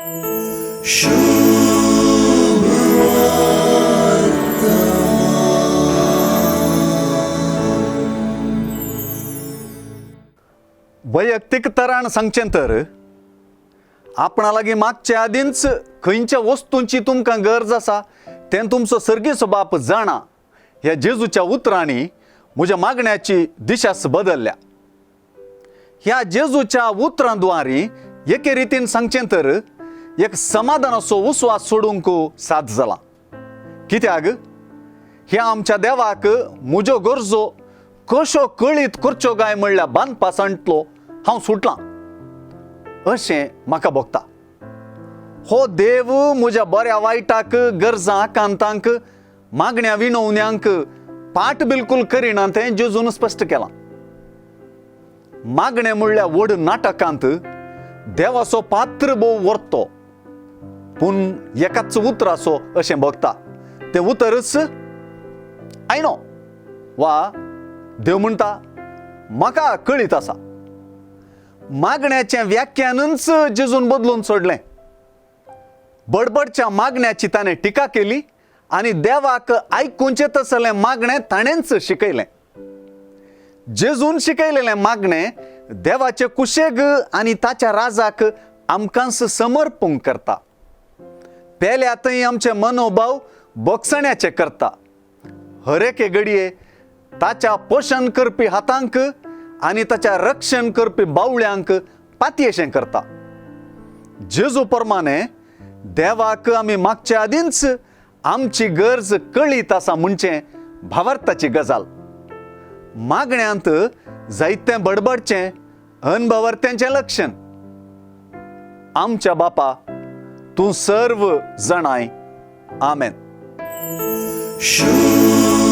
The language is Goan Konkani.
वैयक्तीक तरान सांगचें तर आपणा लागीं मागचे आदींच खंयच्या वस्तूंची तुमकां गरज आसा तें तुमचो सर्गीचो बाप जाणा ह्या जेजूच्या उतरांनी म्हज्या मागण्याची दिशाच बदलल्या. ह्या जेजूच्या उतरां द्वारी एके रितीन सांगचें तर एक समाधानाचो उस्वास सोडूंक साथ जाला. कित्याक ह्या आमच्या देवाक म्हज्यो गरजो कश्यो कळीत करच्यो काय म्हणल्यार बांदपासांतलो हांव सुटलां अशें म्हाका भोगता. हो देव म्हज्या बऱ्या वायटाक, गरजां आकांतांक, मागण्या विणवण्यांक पाट बिलकूल करिना तें जेजून स्पश्ट केलां. मागणें म्हणल्यार व्हड नाटकांत देवाचो पात्र भोव वर्तो पूण एकाच उतराचो अशें भोगता. तें उतरच आयनो वा देव म्हणटा म्हाका कळीत आसा. मागण्याचें व्याख्यानूच जेजून बदलून सोडलें. बडबडच्या मागण्याची ताणें टिका केली आनी देवाक आयकुचें तसलें मागणें ताणेंच शिकयलें. जेजून शिकयलेलें मागणें देवाचे कुशेग आनी ताच्या राजाक आमकांच समर्पूंक करता. पेल्या थंय आमचे मनोभाव बोगसण्याचे करता. हर एके घडये ताच्या पोशण करपी हातांक आनी ताच्या रक्षण करपी बावळ्यांक पातयेशें करता. जेजू प्रमाणे देवाक आमी मागच्या आदींच आमची गरज कळीत आसा म्हणचें भावार्थाची गजाल. मागण्यांत जायतें बडबडचें अनभवर्त्यांचें लक्षण. आमच्या बापा तूं सर्व जाणाय. आमेन. शुभ